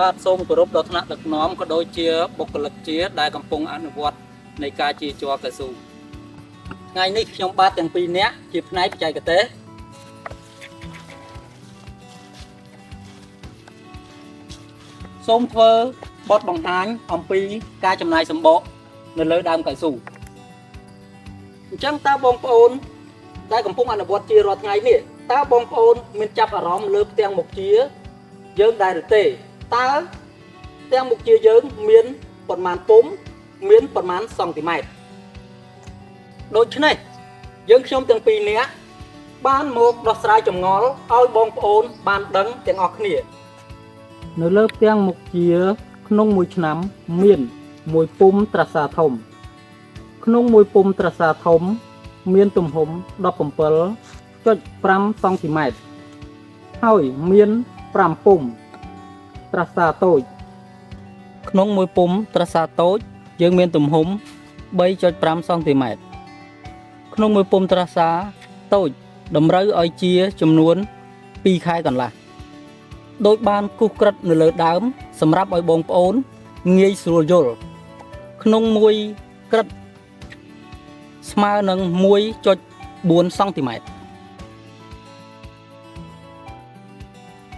បាទសូមគោរពដល់ថ្នាក់ដឹកនាំក៏ដូចជាបុគ្គលិកជាដែលកំពុងអនុវត្តនៃការជាជ័រកៅស៊ូថ្ងៃនេះខ្ញុំបាទទាំងពីរនាក់ជាផ្នែកបច្ចេកទេសសូមធ្វើបទបង្ហាញអំពីការចំណាយសម្បកនៅលើដើមកៅស៊ូអញ្ចឹងតើបងប្អូនដែលកំពុងអនុវត្តជារាល់ថ្ងៃនេះតើបងប្អូនមានចាប់អារម្មណ៍លើផ្ទាំងមុខជាយើងដែរឬទេតើផ្ទាំងមុខជាយើងមានប៉ុន្មានពុំមានប៉ុន្មានសង់ទីម៉ែត្រដូច្នេះយើងខ្ញុំទាំងពីរនាក់បានមកដោះស្រាយចម្ងល់ឲ្យបងប្អូនបានដឹងទាំងអស់គ្នា នៅលើផ្ទាំងមុខជាក្នុងមួយឆ្នាំមានមួយពុំត្រាសាធំ ក្នុងមួយពុំត្រាសាធំ មានទំហំ17.5សង់ទីម៉ែត្រហើយមាន5ពុំត្រាសាតូច ក្នុងមួយពុំត្រាសាតូច យើងមានទំហំ3.5សង់ទីម៉ែត្រក្នុងមួយពុំត្រាសាតូច តម្រូវឲ្យជាចំនួន2ខែកន្លះ ដោយបានគូសក្រិតនៅលើដើម សម្រាប់ឲ្យបងប្អូនងាយស្រួលយល់ក្នុងមួយក្រិតស្មើនឹង1.4សង់ទីម៉ែត្រ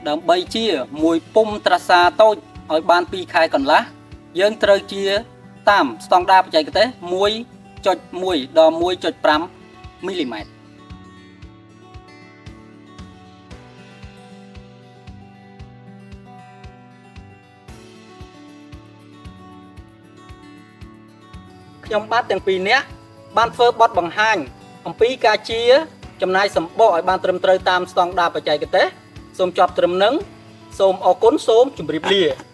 ដើម្បីជាមួយពុំត្រាសាតូចឲ្យបាន2ខែកន្លះយើងត្រូវជាតាមស្តង់ដារបច្ចេកទេស1.1ដល់1.5មីលីម៉ែត្រ ខ្ញុំបាទទាំងពីរនាក់បានធ្វើបទបង្ហាញអំពីការជាចំណាយសម្បកឲ្យបានត្រឹមត្រូវតាមស្តង់ដារបច្ចេកទេសសូមចប់ត្រឹមនឹងសូមអរគុណសូមជម្រាបលា។